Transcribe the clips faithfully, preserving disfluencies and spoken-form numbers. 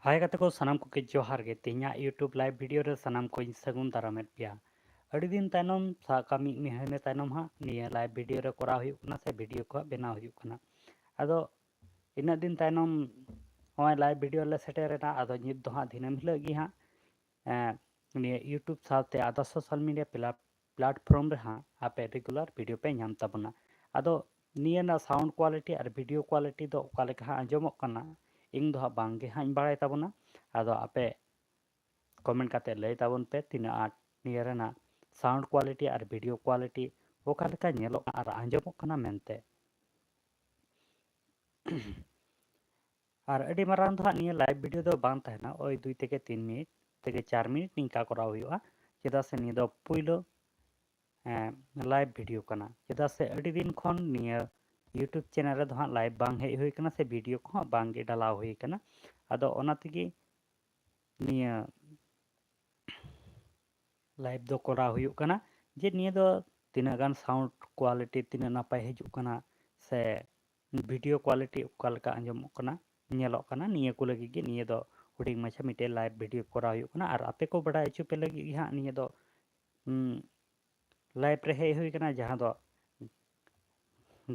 ᱦᱟᱭ ᱜᱟᱛᱮ ᱠᱚ, ᱥᱟᱱᱟᱢ ᱠᱚᱜᱮ ᱡᱚᱦᱟᱨ ᱜᱮ᱾ ᱛᱮᱦᱮᱧᱟᱜ YouTube live video ᱨᱮ ᱥᱟᱱᱟᱢ ᱠᱚᱧ ᱥᱟᱹᱜᱩᱱ ᱫᱟᱨᱟᱢᱮᱫ ᱯᱮᱭᱟ᱾ ᱟᱹᱰᱤ ᱫᱤᱱ ᱛᱟᱭᱱᱚᱢ, ᱥᱟᱵ ᱠᱟᱜ ᱢᱤᱫ ᱢᱟᱹᱦᱱᱟᱹ ᱛᱟᱭᱱᱚᱢ ᱦᱟᱸᱜ ᱱᱤᱭᱟᱹ live video ᱨᱮ ᱠᱚᱨᱟᱣ ᱦᱩᱭᱩᱜ ᱠᱟᱱᱟ ᱥᱮ video ᱠᱚ ᱦᱟᱸᱜ ᱵᱮᱱᱟᱣ ᱦᱩᱭᱩᱜ ᱠᱟᱱᱟ᱾ ᱟᱫᱚ ᱤᱱᱟᱹᱜ ᱫᱤᱱ ᱛᱟᱭᱱᱚᱢ ᱱᱚᱜᱼᱚᱭ live video ᱞᱮ ᱥᱮᱴᱮᱨᱮᱱᱟ᱾ ᱟᱫᱚ ᱱᱤᱛ ᱫᱚ ᱦᱟᱸᱜ ᱫᱤᱱᱟᱹᱢ ᱦᱤᱞᱳᱜ ᱜᱮ ᱦᱟᱸᱜ, ᱮᱸ, ᱱᱤᱭᱟᱹ YouTube ᱥᱟᱶᱛᱮ other social media pla-, platform ᱨᱮ ᱦᱟᱸᱜ ᱟᱯᱮ regular video ᱯᱮ ᱧᱟᱢ ᱛᱟᱵᱚᱱᱟ᱾ ᱟᱫᱚ ᱱᱤᱭᱟᱹ ᱨᱮᱱᱟᱜ sound quality ᱟᱨ video quality ᱫᱚ ᱚᱠᱟ ᱞᱮᱠᱟ ᱦᱟᱸᱜ ᱟᱸᱡᱚᱢᱚᱜ ᱠᱟᱱᱟ, ᱤᱧ ᱫᱚ ᱦᱟᱸᱜ ᱵᱟᱝ ᱜᱮ ᱦᱟᱸᱜ ᱤᱧ ᱵᱟᱲᱟᱭ ᱛᱟᱵᱚᱱᱟ᱾ ᱟᱫᱚ ᱟᱯᱮ comment ᱠᱟᱛᱮ ᱞᱟᱹᱭ ᱛᱟᱵᱚᱱ ᱯᱮ ᱛᱤᱱᱟᱹᱜ ᱟᱸᱴ ᱱᱤᱭᱟᱹ ᱨᱮᱱᱟᱜ sound quality ᱟᱨ video quality ᱚᱠᱟ ᱞᱮᱠᱟ ᱧᱮᱞᱚᱜ ᱠᱟᱱᱟ ᱟᱨ ᱟᱸᱡᱚᱢᱚᱜ ᱠᱟᱱᱟ ᱢᱮᱱᱛᱮ᱾ ᱟᱨ ᱟᱹᱰᱤ ᱢᱟᱨᱟᱝ ᱫᱚ ᱦᱟᱸᱜ ᱱᱤᱭᱟᱹ live video ᱫᱚ ᱵᱟᱝ ᱛᱟᱦᱮᱱᱟ, ᱳᱭ ᱫᱩᱭ ᱛᱷᱮᱠᱮ ᱛᱤᱱ ᱢᱤᱱᱤᱴ ᱛᱷᱮᱠᱮ ᱪᱟᱨ ᱢᱤᱱᱤᱴ ᱱᱤᱝᱠᱟ ᱠᱚᱨᱟᱣ ᱦᱩᱭᱩᱜᱼᱟ, ᱪᱮᱫᱟᱜ ᱥᱮ ᱱᱤᱭᱟᱹ ᱫᱚ ᱯᱩᱭᱞᱩ, ᱮᱸ, live video ᱠᱟᱱᱟ᱾ ᱪᱮᱫᱟᱜ ᱥᱮ ᱟᱹᱰᱤ ᱫᱤᱱ ᱠᱷᱚᱱ ᱱᱤᱭᱟᱹ YouTube channel ᱨᱮᱫᱚ ᱦᱟᱸᱜ live ᱵᱟᱝ ᱦᱮᱡ ᱦᱩᱭ ᱠᱟᱱᱟ ᱥᱮ video ᱠᱚᱦᱚᱸ ᱵᱟᱝ ᱜᱮ ᱰᱟᱞᱟᱣ ᱦᱩᱭ ᱠᱟᱱᱟ᱾ ᱟᱫᱚ ᱚᱱᱟ ᱛᱮᱜᱮ ᱱᱤᱭᱟᱹ live ᱫᱚ ᱠᱚᱨᱟᱣ ᱦᱩᱭᱩᱜ ᱠᱟᱱᱟ, ᱡᱮ ᱱᱤᱭᱟᱹ ᱫᱚ ᱛᱤᱱᱟᱹᱜ ᱜᱟᱱ sound quality ᱛᱤᱱᱟᱹᱜ ᱱᱟᱯᱟᱭ ᱦᱤᱡᱩᱜ ᱠᱟᱱᱟ ᱥᱮ video quality ᱚᱠᱟ ᱞᱮᱠᱟ ᱟᱸᱡᱚᱢᱚᱜ ᱠᱟᱱᱟ, ᱧᱮᱞᱚᱜ ᱠᱟᱱᱟ, ᱱᱤᱭᱟᱹ ᱠᱚ ᱞᱟᱹᱜᱤᱫ ᱜᱮ ᱱᱤᱭᱟᱹ ᱫᱚ ᱦᱩᱰᱤᱧ ᱢᱟᱪᱷᱟ ᱢᱤᱫᱴᱮᱡ live video ᱠᱚᱨᱟᱣ ᱦᱩᱭᱩᱜ ᱠᱟᱱᱟ᱾ ᱟᱨ ᱟᱯᱮ ᱠᱚ ᱵᱟᱰᱟᱭ ᱦᱚᱪᱚ ᱯᱮ ᱞᱟᱹᱜᱤᱫ ᱜᱮ ᱦᱟᱸᱜ ᱱᱤᱭᱟᱹ ᱫᱚ, ᱩᱸ, live ᱨᱮ ᱦᱮᱡ ᱦᱩᱭ ᱠᱟᱱᱟ, ᱡᱟᱦᱟᱸ ᱫᱚ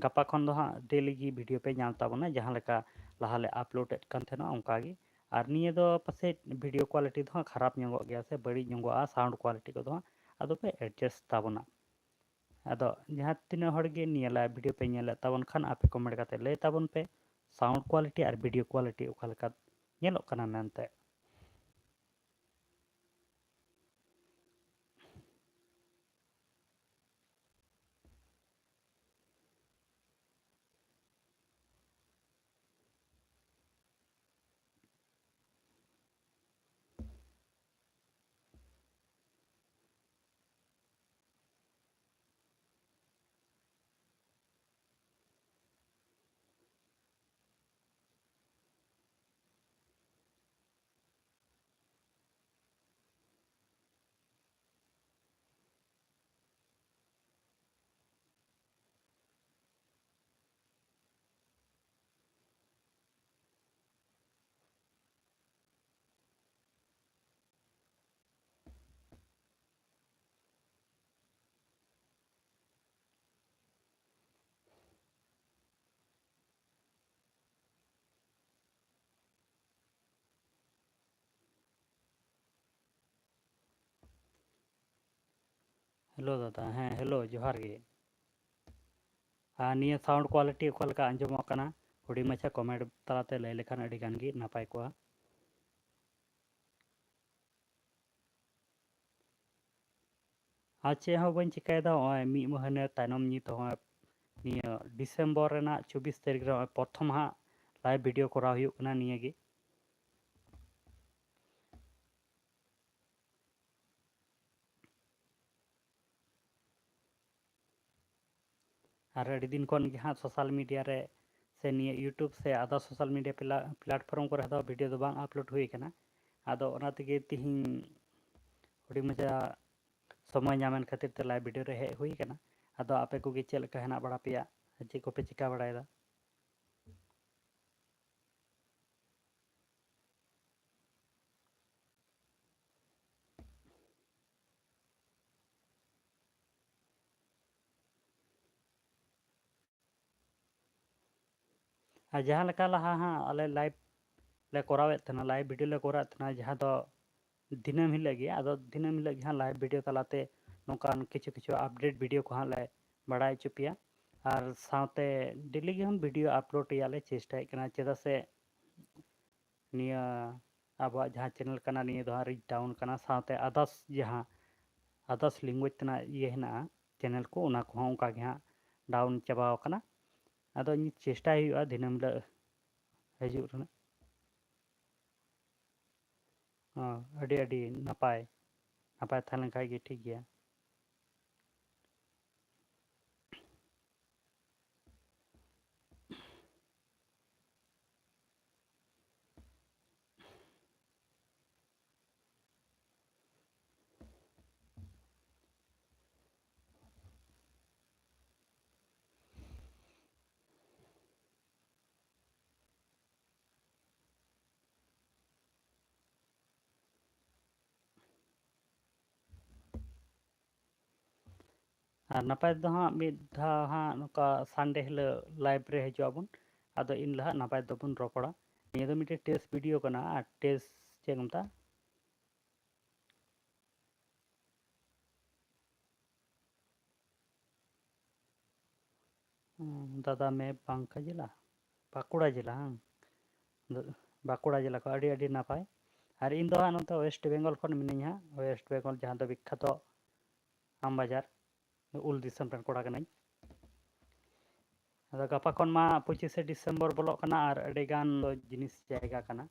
ᱜᱟᱯᱟ ᱠᱷᱚᱱ ᱫᱚ ᱦᱟᱸᱜ daily ᱜᱮ video ᱯᱮ ᱧᱟᱢ ᱛᱟᱵᱚᱱᱟ, ᱡᱟᱦᱟᱸ ᱞᱮᱠᱟ ᱞᱟᱦᱟ ᱞᱮ upload ᱮᱫ ᱠᱟᱱ ᱛᱟᱦᱮᱱᱟ ᱚᱱᱠᱟ ᱜᱮ᱾ ᱟᱨ ᱱᱤᱭᱟᱹ ᱫᱚ ᱯᱟᱥᱮᱡ video quality ᱫᱚ ᱦᱟᱸᱜ ᱠᱷᱟᱨᱟᱯ ᱧᱚᱜᱚᱜ ᱜᱮᱭᱟ ᱥᱮ ᱵᱟᱹᱲᱤᱡ ᱧᱚᱜᱚᱜᱼᱟ sound quality ᱠᱚᱫᱚ ᱦᱟᱸᱜ, ᱟᱫᱚ ᱯᱮ adjust ᱛᱟᱵᱚᱱᱟ᱾ ᱟᱫᱚ ᱡᱟᱦᱟᱸ ᱛᱤᱱᱟᱹᱜ ᱦᱚᱲ ᱜᱮ ᱱᱤᱭᱟᱹ live video ᱯᱮ ᱧᱮᱞᱮᱫ ᱛᱟᱵᱚᱱ ᱠᱷᱟᱱ, ᱟᱯᱮ comment ᱠᱟᱛᱮ ᱞᱟᱹᱭ ᱛᱟᱵᱚᱱ ᱯᱮ sound quality ᱟᱨ video quality ᱚᱠᱟ ᱞᱮᱠᱟ ᱧᱮᱞᱚᱜ ᱠᱟᱱᱟ ᱢᱮᱱᱛᱮ᱾ ᱦᱮᱞᱳ ᱫᱟᱫᱟ, ᱦᱮᱸ, ᱦᱮᱞᱳ, ᱡᱚᱦᱟᱨ ᱜᱮ᱾ ᱟᱨ ᱱᱤᱭᱟᱹ sound quality ᱚᱠᱟ ᱞᱮᱠᱟ ᱟᱸᱡᱚᱢᱚᱜ ᱠᱟᱱᱟ, ᱦᱩᱰᱤᱧ ᱢᱟᱪᱷᱟ comment ᱛᱟᱞᱟᱛᱮ ᱞᱟᱹᱭ ᱞᱮᱠᱷᱟᱱ ᱟᱹᱰᱤ ᱜᱟᱱ ᱜᱮ ᱱᱟᱯᱟᱭ ᱠᱚᱜᱼᱟ᱾ ᱟᱨ ᱪᱮᱫ ᱦᱚᱸ ᱵᱟᱹᱧ ᱪᱤᱠᱟᱹᱭᱮᱫᱟ, ᱱᱚᱜᱼᱚᱭ ᱢᱤᱫ ᱢᱟᱹᱦᱱᱟᱹ ᱛᱟᱭᱱᱚᱢ ᱱᱤᱛ ᱦᱚᱸ ᱱᱤᱭᱟᱹ December ᱨᱮᱱᱟᱜ ᱪᱚᱵᱵᱤᱥ ᱛᱟᱹᱨᱤᱠᱷ ᱨᱮ ᱱᱚᱜᱼᱚᱭ ᱯᱨᱚᱛᱷᱚᱢ ᱦᱟᱸᱜ live video ᱠᱚᱨᱟᱣ ᱦᱩᱭᱩᱜ ᱠᱟᱱᱟ ᱱᱤᱭᱟᱹ ᱜᱮ᱾ ᱟᱨ ᱟᱹᱰᱤ ᱫᱤᱱ ᱠᱷᱚᱱ ᱜᱮ ᱦᱟᱸᱜ social media ᱨᱮ ᱥᱮ ᱱᱤᱭᱟᱹ YouTube ᱥᱮ other social media pla-, platform ᱠᱚᱨᱮ ᱫᱚ video ᱫᱚ ᱵᱟᱝ upload ᱦᱩᱭ ᱟᱠᱟᱱᱟ᱾ ᱟᱫᱚ ᱚᱱᱟ ᱛᱮᱜᱮ ᱛᱤᱦᱤᱧ ᱦᱩᱰᱤᱧ ᱢᱟᱪᱷᱟ ᱥᱚᱢᱚᱭ ᱧᱟᱢᱮᱱ ᱠᱷᱟᱹᱛᱤᱨ ᱛᱮ live video ᱨᱮ ᱦᱮᱡ ᱦᱩᱭ ᱟᱠᱟᱱᱟ᱾ ᱟᱫᱚ ᱟᱯᱮ ᱠᱚᱜᱮ ᱪᱮᱫ ᱞᱮᱠᱟ ᱦᱮᱱᱟᱜ ᱵᱟᱲᱟ ᱯᱮᱭᱟ? ᱪᱮᱫ ᱠᱚᱯᱮ ᱪᱤᱠᱟ ᱵᱟᱲᱟᱭᱮᱫᱟ? ᱟᱨ ᱡᱟᱦᱟᱸ ᱞᱮᱠᱟ ᱞᱟᱦᱟ ᱦᱟᱸᱜ ᱟᱞᱮ live ᱞᱮ ᱠᱚᱨᱟᱣᱮᱫ ᱛᱟᱦᱮᱱᱟ, live video ᱞᱮ ᱠᱚᱨᱟᱣᱮᱫ ᱛᱟᱦᱮᱱᱟ, ᱡᱟᱦᱟᱸ ᱫᱚ ᱫᱤᱱᱟᱹᱢ ᱦᱤᱞᱳᱜ ᱜᱮ, ᱟᱫᱚ ᱫᱤᱱᱟᱹᱢ ᱦᱤᱞᱳᱜ ᱜᱮ ᱦᱟᱸᱜ live video ᱛᱟᱞᱟᱛᱮ ᱱᱚᱝᱠᱟᱱ ᱠᱤᱪᱷᱩ ᱠᱤᱪᱷᱩ update video ᱠᱚ ᱦᱟᱸᱜ ᱞᱮ ᱵᱟᱲᱟᱭ ᱦᱚᱪᱚ ᱯᱮᱭᱟ᱾ ᱟᱨ ᱥᱟᱶᱛᱮ daily ᱜᱮ ᱦᱟᱸᱜ video upload ᱨᱮᱭᱟᱜ ᱞᱮ ᱪᱮᱥᱴᱟᱭᱮᱫ ᱠᱟᱱᱟ, ᱪᱮᱫᱟᱜ ᱥᱮ ᱱᱤᱭᱟᱹ ᱟᱵᱚᱣᱟᱜ ᱡᱟᱦᱟᱸ channel ᱠᱟᱱᱟ, ᱱᱤᱭᱟᱹ ᱫᱚ ᱦᱟᱸᱜ reach down ᱠᱟᱱᱟ, ᱥᱟᱶᱛᱮ others ᱡᱟᱦᱟᱸ others language ᱛᱮᱱᱟᱜ ᱤᱭᱟᱹ ᱦᱮᱱᱟᱜᱼᱟ channel ᱠᱚ, ᱚᱱᱟ ᱠᱚᱦᱚᱸ ᱚᱱᱠᱟ ᱜᱮ ᱦᱟᱸᱜ down ᱪᱟᱵᱟᱣ ᱠᱟᱱᱟ᱾ ᱟᱫᱚ ᱤᱧ ᱪᱮᱥᱴᱟᱭ ᱦᱩᱭᱩᱜᱼᱟ ᱫᱤᱱᱟᱹᱢ ᱦᱤᱞᱳᱜ ᱦᱤᱡᱩᱜ ᱨᱮᱱᱟᱜ᱾ ᱦᱚᱸ, ᱟᱹᱰᱤ, ᱟᱹᱰᱤ ᱱᱟᱯᱟᱭ, ᱱᱟᱯᱟᱭ ᱛᱟᱦᱮᱸ ᱞᱮᱱ ᱠᱷᱟᱡ ᱜᱮ ᱴᱷᱤᱠ ᱜᱮᱭᱟ᱾ ᱟᱨ ᱱᱟᱯᱟᱭ ᱫᱚ ᱦᱟᱸᱜ ᱢᱤᱫ ᱫᱷᱟᱣ ᱦᱟᱸᱜ ᱱᱚᱝᱠᱟ Sunday ᱦᱤᱞᱳᱜ live ᱨᱮ ᱦᱤᱡᱩᱜ ᱟᱵᱚᱱ, ᱟᱫᱚ ᱤᱱ ᱦᱤᱞᱳᱜ ᱦᱟᱸᱜ ᱱᱟᱯᱟᱭ ᱫᱚᱵᱚᱱ ᱨᱚᱯᱚᱲᱟ᱾ ᱱᱤᱭᱟᱹ ᱫᱚ ᱢᱤᱫᱴᱮᱡ test video ᱠᱟᱱᱟ, ᱟᱨ test ᱪᱮᱫ ᱠᱚ ᱢᱮᱛᱟᱜᱼᱟ? ᱫᱟᱫᱟ ᱢᱮ ᱵᱟᱝᱠᱟ ᱡᱮᱞᱟ, ᱵᱟᱸᱠᱩᱲᱟ ᱡᱮᱞᱟ, ᱦᱟᱝ? ᱵᱟᱸᱠᱩᱲᱟ ᱡᱮᱞᱟ ᱠᱷᱚᱱ ᱟᱹᱰᱤ ᱟᱹᱰᱤ ᱱᱟᱯᱟᱭ᱾ ᱟᱨ ᱤᱧ ᱫᱚ ᱦᱟᱸᱜ ᱱᱚᱛᱮ ᱳᱭᱮᱥᱴ ᱵᱮᱝᱜᱚᱞ ᱠᱷᱚᱱ ᱢᱤᱱᱟᱹᱧᱟ ᱦᱟᱸᱜ, ᱳᱭᱮᱥᱴ ᱵᱮᱝᱜᱚᱞ ᱡᱟᱦᱟᱸ ᱫᱚ ᱵᱤᱠᱠᱷᱟᱛᱚ ᱟᱢ ᱵᱟᱡᱟᱨ, ᱩᱞ ᱫᱤᱥᱚᱢ ᱨᱮᱱ ᱠᱚᱲᱟ ᱠᱟᱹᱱᱟᱹᱧ᱾ ᱟᱫᱚ ᱜᱟᱯᱟ ᱠᱷᱚᱱ ᱢᱟ ᱯᱚᱸᱪᱤᱥᱮ ᱰᱤᱥᱮᱢᱵᱚᱨ ᱵᱚᱞᱚᱜ ᱠᱟᱱᱟ ᱟᱨ ᱟᱹᱰᱤ ᱜᱟᱱ ᱫᱚ ᱡᱤᱱᱤᱥ ᱡᱟᱭᱜᱟ ᱠᱟᱱᱟ᱾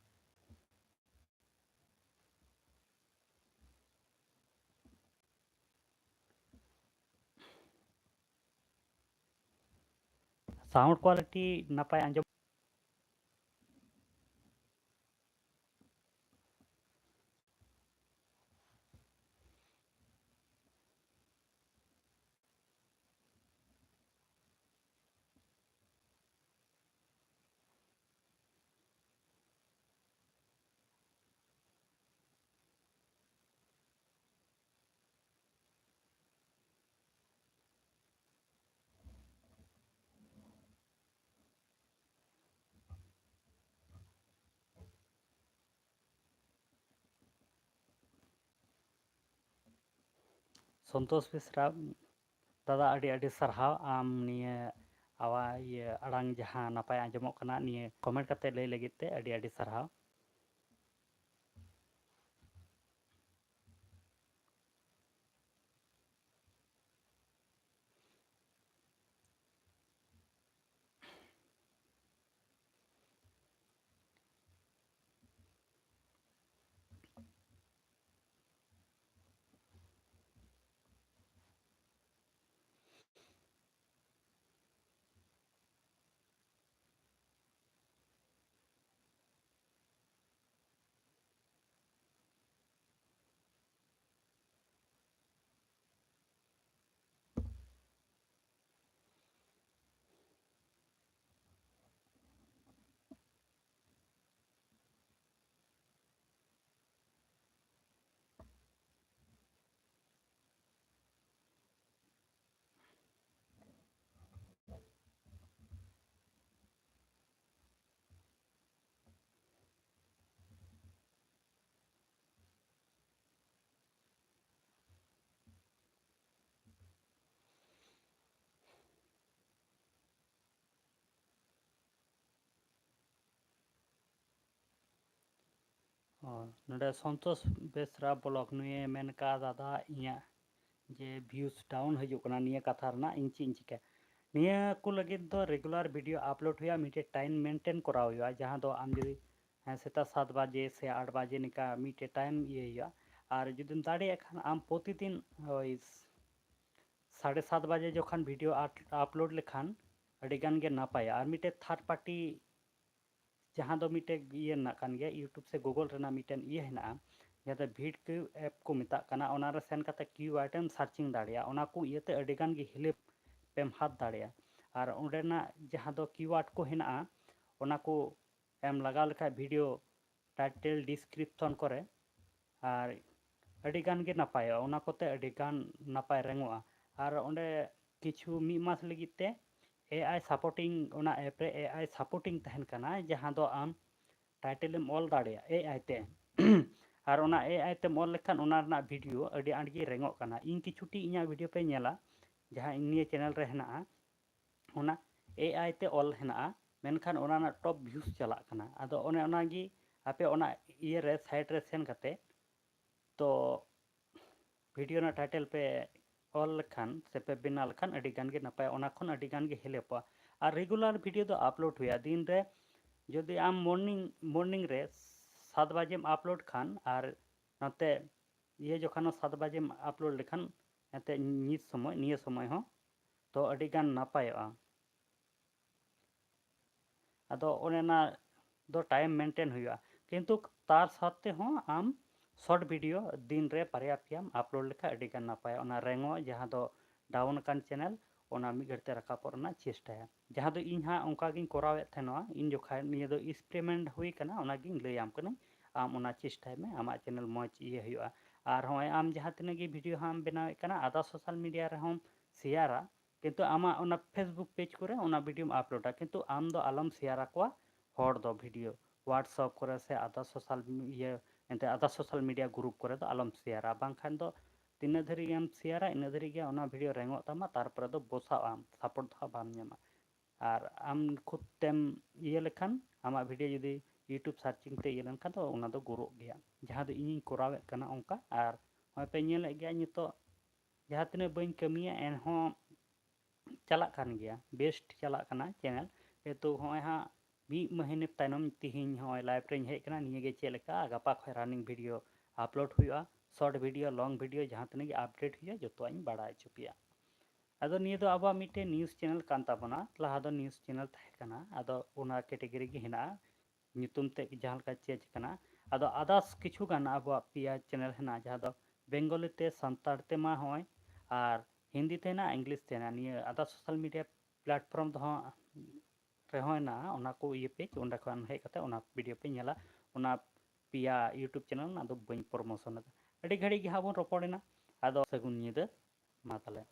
Sound quality ᱱᱟᱯᱟᱭ ᱟᱸᱡᱚᱢ᱾ ᱥᱚᱱᱛᱳᱥ ᱵᱮᱥᱨᱟ, ᱫᱟᱫᱟ, ᱟᱹᱰᱤ ᱟᱹᱰᱤ ᱥᱟᱨᱦᱟᱣ ᱟᱢ ᱱᱤᱭᱟᱹ ᱟᱣᱟ-, ᱤᱭᱟᱹ ᱟᱲᱟᱝ ᱡᱟᱦᱟᱸ ᱱᱟᱯᱟᱭ ᱟᱸᱡᱚᱢᱚᱜ ᱠᱟᱱᱟ, ᱱᱤᱭᱟᱹ comment ᱠᱟᱛᱮ ᱞᱟᱹᱭ ᱞᱟᱹᱜᱤᱫ ᱛᱮ ᱟᱹᱰᱤ ᱟᱹᱰᱤ ᱥᱟᱨᱦᱟᱣ᱾ ᱚ, ᱱᱚᱰᱮ ᱥᱚᱱᱛᱳᱥ ᱵᱮᱥᱨᱟ ᱵᱞᱚᱜ ᱱᱩᱭᱮ ᱢᱮᱱ ᱠᱟᱜᱼᱟ, "ᱫᱟᱫᱟ, ᱤᱧᱟᱹᱜ ᱡᱮ views down ᱦᱤᱡᱩᱜ ᱠᱟᱱᱟ, ᱱᱤᱭᱟᱹ ᱠᱟᱛᱷᱟ ᱨᱮᱱᱟᱜ ᱤᱧ ᱪᱮᱫ ᱤᱧ ᱪᱤᱠᱟᱹ?" ᱱᱤᱭᱟᱹ ᱠᱚ ᱞᱟᱹᱜᱤᱫ ᱫᱚ regular video upload ᱦᱩᱭᱩᱜᱼᱟ, ᱢᱤᱫᱴᱮᱡ time maintain ᱠᱚᱨᱟᱣ ᱦᱩᱭᱩᱜᱼᱟ, ᱡᱟᱦᱟᱸ ᱫᱚ ᱟᱢ ᱡᱩᱫᱤ, ᱦᱮᱸ, ᱥᱮᱛᱟᱜ ᱥᱟᱛ ᱵᱟᱡᱮ ᱥᱮ ᱟᱴ ᱵᱟᱡᱮ ᱱᱤᱝᱠᱟ ᱢᱤᱫᱴᱮᱡ time ᱤᱭᱟᱹ ᱦᱩᱭᱩᱜᱼᱟ᱾ ᱟᱨ ᱡᱩᱫᱤᱢ ᱫᱟᱲᱮᱭᱟᱜ ᱠᱷᱟᱱ ᱟᱢ ᱯᱨᱚᱛᱤᱫᱤᱱ ᱳᱭ ᱥᱟᱲᱮ ᱥᱟᱛ ᱵᱟᱡᱮ ᱡᱚᱠᱷᱚᱱ video upload ᱞᱮᱠᱷᱟᱱ ᱟᱹᱰᱤ ᱜᱟᱱ ᱜᱮ ᱱᱟᱯᱟᱭᱟ᱾ ᱟᱨ ᱢᱤᱫᱴᱮᱡ third party ᱡᱟᱦᱟᱸ ᱫᱚ ᱢᱤᱫᱴᱮᱡ ᱤᱭᱟᱹ ᱨᱮᱱᱟᱜ ᱠᱟᱱ ᱜᱮᱭᱟ, YouTube ᱥᱮ Google ᱨᱮᱱᱟᱜ ᱢᱤᱫᱴᱮᱱ ᱤᱭᱟᱹ ᱦᱮᱱᱟᱜᱼᱟ, ᱡᱟᱦᱟᱸ ᱫᱚ ᱵᱷᱤᱰ ᱠᱤᱭᱩ app ᱠᱚ ᱢᱮᱛᱟᱜ ᱠᱟᱱᱟ᱾ ᱚᱱᱟ ᱨᱮ ᱥᱮᱱ ᱠᱟᱛᱮ keyword ᱮᱢ searching ᱫᱟᱲᱮᱭᱟᱜᱼᱟ᱾ ᱚᱱᱟ ᱠᱚ ᱤᱭᱟᱹᱛᱮ ᱟᱹᱰᱤ ᱜᱟᱱ ᱜᱮ help ᱮᱢ ᱦᱟᱛ ᱫᱟᱲᱮᱭᱟᱜᱼᱟ᱾ ᱟᱨ ᱚᱸᱰᱮᱱᱟᱜ ᱡᱟᱦᱟᱸ ᱫᱚ keyword ᱠᱚ ᱦᱮᱱᱟᱜᱼᱟ, ᱚᱱᱟ ᱠᱚ ᱮᱢ ᱞᱟᱜᱟᱣ ᱞᱮᱠᱷᱟᱡ video title description ᱠᱚᱨᱮ, ᱟᱨ ᱟᱹᱰᱤ ᱜᱟᱱ ᱜᱮ ᱱᱟᱯᱟᱭᱚᱜᱼᱟ᱾ ᱚᱱᱟ ᱠᱚᱛᱮ ᱟᱹᱰᱤ ᱜᱟᱱ ᱱᱟᱯᱟᱭ ᱨᱮᱝᱚᱜᱼᱟ᱾ ᱟᱨ ᱚᱸᱰᱮ ᱠᱤᱪᱷᱩ ᱢᱤᱫ ᱢᱟᱥ ᱞᱟᱹᱜᱤᱫ ᱛᱮ AI supporting, ᱚᱱᱟ app ᱨᱮ AI supporting ᱛᱟᱦᱮᱱ ᱠᱟᱱᱟ, ᱡᱟᱦᱟᱸ ᱫᱚ ᱟᱢ title ᱮᱢ ᱚᱞ ᱫᱟᱲᱮᱭᱟᱜᱼᱟ AI ᱛᱮ᱾ ᱟᱨ ᱚᱱᱟ AI ᱛᱮᱢ ᱚᱞ ᱞᱮᱠᱷᱟᱱ ᱚᱱᱟ ᱨᱮᱱᱟᱜ video ᱟᱹᱰᱤ ᱟᱸᱴ ᱜᱮ ᱨᱮᱝᱚᱜ ᱠᱟᱱᱟ᱾ ᱤᱧ ᱠᱤᱪᱷᱩᱴᱤ ᱤᱧᱟᱹᱜ video ᱯᱮ ᱧᱮᱞᱟ, ᱡᱟᱦᱟᱸ ᱤᱧ ᱱᱤᱭᱟᱹ channel ᱨᱮ ᱦᱮᱱᱟᱜᱼᱟ, ᱚᱱᱟ AI ᱛᱮ ᱚᱞ ᱦᱮᱱᱟᱜᱼᱟ, ᱢᱮᱱᱠᱷᱟᱱ ᱚᱱᱟ ᱨᱮᱱᱟᱜ top views ᱪᱟᱞᱟᱜ ᱠᱟᱱᱟ᱾ ᱟᱫᱚ ᱚᱱᱮ ᱚᱱᱟᱜᱮ ᱟᱯᱮ ᱚᱱᱟ ᱤᱭᱟᱹ ᱨᱮ site ᱨᱮ ᱥᱮᱱ ᱠᱟᱛᱮ, ᱛᱚ video ᱨᱮᱱᱟᱜ title ᱯᱮ ᱚᱞ ᱞᱮᱠᱷᱟᱱ ᱥᱮ ᱯᱮ ᱵᱮᱱᱟᱣ ᱞᱮᱠᱷᱟᱱ ᱟᱹᱰᱤ ᱜᱟᱱ ᱜᱮ ᱱᱟᱯᱟᱭ, ᱚᱱᱟ ᱠᱷᱚᱱ ᱟᱹᱰᱤ ᱜᱟᱱ ᱜᱮ helpᱚᱜᱼᱟ᱾ ᱟᱨ regular video ᱫᱚ upload ᱦᱩᱭᱩᱜᱼᱟ ᱫᱤᱱ ᱨᱮ᱾ ᱡᱩᱫᱤ ᱟᱢ morning, morning ᱨᱮ ᱥᱟᱛ ᱵᱟᱡᱮᱢ upload ᱠᱷᱟᱱ ᱟᱨ ᱱᱚᱛᱮ ᱤᱭᱟᱹ ᱡᱚᱠᱷᱚᱱ ᱦᱚᱸ ᱥᱟᱛ ᱵᱟᱡᱮᱢ upload ᱞᱮᱠᱷᱟᱱ, ᱮᱱᱛᱮ ᱧᱤᱛ ᱥᱚᱢᱚᱭ, ᱱᱤᱭᱟᱹ ᱥᱚᱢᱚᱭ ᱦᱚᱸ, ᱛᱚ ᱟᱹᱰᱤ ᱜᱟᱱ ᱱᱟᱯᱟᱭᱚᱜᱼᱟ᱾ ᱟᱫᱚ ᱚᱱᱮ ᱚᱱᱟ ᱫᱚ time maintain ᱦᱩᱭᱩᱜᱼᱟ, ᱠᱤᱱᱛᱩ ᱛᱟᱨ ᱥᱟᱶᱛᱮ ᱦᱚᱸ ᱟᱢ short video ᱫᱤᱱ ᱨᱮ ᱵᱟᱨᱭᱟ ᱯᱮᱭᱟᱢ upload ᱞᱮᱠᱷᱟᱱ ᱟᱹᱰᱤ ᱜᱟᱱ ᱱᱟᱯᱟᱭᱚᱜᱼᱟ᱾ ᱚᱱᱟ ᱨᱮᱝᱚᱜ ᱡᱟᱦᱟᱸ ᱫᱚ down ᱟᱠᱟᱱ channel, ᱚᱱᱟ ᱢᱤᱫ ᱜᱷᱟᱹᱲᱤᱡ ᱛᱮ ᱨᱟᱠᱟᱵᱚᱜ ᱨᱮᱱᱟᱜ ᱪᱮᱥᱴᱟᱭᱟ᱾ ᱡᱟᱦᱟᱸ ᱫᱚ ᱤᱧ ᱦᱟᱸᱜ ᱚᱱᱠᱟ ᱜᱤᱧ ᱠᱚᱨᱟᱣᱮᱫ ᱛᱟᱦᱮᱱᱚᱜᱼᱟ, ᱤᱧ ᱡᱚᱠᱷᱟᱡ ᱱᱤᱭᱟᱹ ᱫᱚ experiment ᱦᱩᱭ ᱠᱟᱱᱟ, ᱚᱱᱟᱜᱤᱧ ᱞᱟᱹᱭᱟᱢ ᱠᱟᱹᱱᱟᱹᱧ, ᱟᱢ ᱚᱱᱟ ᱪᱮᱥᱴᱟᱭ ᱢᱮ, ᱟᱢᱟᱜ channel ᱢᱚᱡᱽ ᱤᱭᱟᱹ ᱦᱩᱭᱩᱜᱼᱟ᱾ ᱟᱨ ᱦᱚᱸᱜᱼᱚᱭ ᱟᱢ ᱡᱟᱦᱟᱸ ᱛᱤᱱᱟᱹᱜ ᱜᱮ video ᱦᱟᱸᱜ ᱮᱢ ᱵᱮᱱᱟᱣᱮᱫ ᱠᱟᱱᱟ, other social media ᱨᱮᱦᱚᱸᱢ ᱥᱮᱭᱟᱨᱟ, ᱠᱤᱱᱛᱩ ᱟᱢᱟᱜ ᱚᱱᱟ Facebook page ᱠᱚᱨᱮ ᱚᱱᱟ videoᱢ uploadᱟ, ᱠᱤᱱᱛᱩ ᱟᱢ ᱫᱚ ᱟᱞᱚᱢ ᱥᱮᱭᱟᱨ ᱟᱠᱚᱣᱟ ᱦᱚᱲ ᱫᱚ video, WhatsApp ᱠᱚᱨᱮ ᱥᱮ other social ᱤᱭᱟᱹ, ᱮᱱᱛᱮ other social media group ᱠᱚᱨᱮ ᱫᱚ ᱟᱞᱚᱢ ᱥᱮᱭᱟᱨᱟ, ᱵᱟᱝᱠᱷᱟᱱ ᱫᱚ ᱛᱤᱱᱟᱹᱜ ᱫᱷᱟᱹᱨᱤᱡ ᱮᱢ ᱥᱮᱭᱟᱨᱟ, ᱤᱱᱟᱹᱜ ᱫᱷᱟᱹᱨᱤᱡ ᱜᱮ ᱚᱱᱟ video ᱨᱮᱝᱚᱜ ᱛᱟᱢᱟ, ᱛᱟᱨᱯᱚᱨᱮ ᱫᱚ ᱵᱚᱥᱟᱜ ᱟᱢ, support ᱫᱚ ᱦᱟᱸᱜ ᱵᱟᱢ ᱧᱟᱢᱟ᱾ ᱟᱨ ᱟᱢ ᱠᱷᱩᱫ ᱛᱮᱢ ᱤᱭᱟᱹ ᱞᱮᱠᱷᱟᱱ, ᱟᱢᱟᱜ video ᱡᱩᱫᱤ YouTube searching ᱛᱮ ᱤᱭᱟᱹ ᱞᱮᱱᱠᱷᱟᱱ ᱫᱚ ᱚᱱᱟ ᱫᱚ ᱜᱨᱳᱜ ᱜᱮᱭᱟ᱾ ᱡᱟᱦᱟᱸ ᱫᱚ ᱤᱧᱤᱧ ᱠᱚᱨᱟᱣᱮᱫ ᱠᱟᱱᱟ ᱚᱱᱠᱟ, ᱟᱨ ᱱᱚᱜᱼᱚᱭ ᱯᱮ ᱧᱮᱞᱮᱫ ᱜᱮᱭᱟ ᱱᱤᱛᱚᱜ ᱡᱟᱦᱟᱸ ᱛᱤᱱᱟᱹᱜ ᱵᱟᱹᱧ ᱠᱟᱹᱢᱤᱭᱟ ᱮᱱᱦᱚᱸ ᱪᱟᱞᱟᱜ ᱠᱟᱱ ᱜᱮᱭᱟ, ᱵᱮᱥᱴ ᱪᱟᱞᱟᱜ ᱠᱟᱱᱟ ᱪᱮᱱᱮᱞ᱾ ᱡᱮᱦᱮᱛᱩ ᱦᱚᱸᱜᱼᱚᱭ ᱦᱟᱸᱜ ᱢᱤᱫ ᱢᱟᱹᱦᱱᱟᱹ ᱛᱟᱭᱱᱚᱢ ᱛᱤᱦᱤᱧ ᱦᱚᱸᱜᱼᱚᱭ ᱞᱟᱭᱤᱵᱷ ᱨᱮᱧ ᱦᱮᱡ ᱠᱟᱱᱟ᱾ ᱱᱤᱭᱟᱹ ᱜᱮ ᱪᱮᱫ ᱞᱮᱠᱟ ᱜᱟᱯᱟ ᱠᱷᱚᱱ ᱨᱟᱱᱤᱝ ᱵᱷᱤᱰᱤᱭᱳ ᱟᱯᱞᱳᱰ ᱦᱩᱭᱩᱜᱼᱟ, ᱥᱚᱨᱴ ᱵᱷᱤᱰᱤᱭᱳ, ᱞᱚᱝ ᱵᱷᱤᱰᱤᱭᱳ, ᱡᱟᱦᱟᱸ ᱛᱤᱱᱟᱹᱜ ᱜᱮ ᱟᱯᱰᱮᱴ ᱦᱩᱭᱩᱜᱼᱟ ᱡᱚᱛᱚᱣᱟᱜ ᱤᱧ ᱵᱟᱲᱟᱭ ᱦᱚᱪᱚ ᱯᱮᱭᱟ᱾ ᱟᱫᱚ ᱱᱤᱭᱟᱹ ᱫᱚ ᱟᱵᱚᱣᱟᱜ ᱢᱤᱫᱴᱮᱱ ᱱᱤᱭᱩᱡᱽ ᱪᱮᱱᱮᱞ ᱠᱟᱱ ᱛᱟᱵᱚᱱᱟ, ᱞᱟᱦᱟ ᱫᱚ ᱱᱤᱭᱩᱡᱽ ᱪᱮᱱᱮᱞ ᱛᱟᱦᱮᱸ ᱠᱟᱱᱟ, ᱟᱫᱚ ᱚᱱᱟ ᱠᱮᱴᱮᱜᱚᱨᱤ ᱜᱮ ᱦᱮᱱᱟᱜᱼᱟ, ᱧᱩᱛᱩᱢ ᱛᱮ ᱡᱟᱦᱟᱸ ᱞᱮᱠᱟ ᱪᱮᱧᱡᱽ ᱠᱟᱱᱟ᱾ ᱟᱫᱚ ᱟᱫᱟᱨᱥ ᱠᱤᱪᱷᱩ ᱜᱟᱱ ᱟᱵᱚᱣᱟᱜ ᱯᱮᱭᱟ ᱪᱮᱱᱮᱞ ᱦᱮᱱᱟᱜᱼᱟ, ᱡᱟᱦᱟᱸ ᱫᱚ ᱵᱮᱝᱜᱚᱞᱤ ᱛᱮ, ᱥᱟᱱᱛᱟᱲ ᱛᱮ ᱢᱟ ᱦᱚᱸᱜᱼᱚᱭ, ᱟᱨ ᱦᱤᱱᱫᱤ ᱛᱮ ᱦᱮᱱᱟᱜᱼᱟ, ᱤᱝᱞᱤᱥ ᱛᱮ ᱦᱮᱱᱟᱜᱼᱟ᱾ ᱱᱤᱭᱟᱹ ᱟᱫᱟᱨᱥ ᱥᱳᱥᱟᱞ ᱢᱤᱰᱤᱭᱟ ᱯᱞᱟᱴᱯᱷᱚᱨᱢ ᱫᱚ ᱦᱚᱸ ᱨᱮᱦᱚᱸ ᱦᱮᱱᱟᱜᱼᱟ, ᱚᱱᱟ ᱠᱚ ᱤᱭᱟᱹ ᱯᱮᱡᱽ, ᱚᱸᱰᱮ ᱠᱷᱚᱱ ᱦᱮᱡ ᱠᱟᱛᱮ ᱚᱱᱟ ᱵᱷᱤᱰᱤᱭᱳ ᱯᱮ ᱧᱮᱞᱟ᱾ ᱚᱱᱟ ᱯᱮᱭᱟ YouTube ᱪᱮᱱᱮᱞ ᱚᱱᱟ ᱫᱚ ᱵᱟᱹᱧ ᱯᱨᱚᱢᱳᱥᱚᱱ ᱮᱫᱟ᱾ ᱟᱹᱰᱤ ᱜᱷᱟᱹᱲᱤᱡ ᱜᱮ ᱦᱟᱸᱜ ᱵᱚᱱ ᱨᱚᱯᱚᱲ ᱮᱱᱟ, ᱟᱫᱚ ᱥᱟᱹᱜᱩᱱ ᱧᱤᱫᱟᱹ, ᱢᱟ ᱛᱟᱦᱚᱞᱮ᱾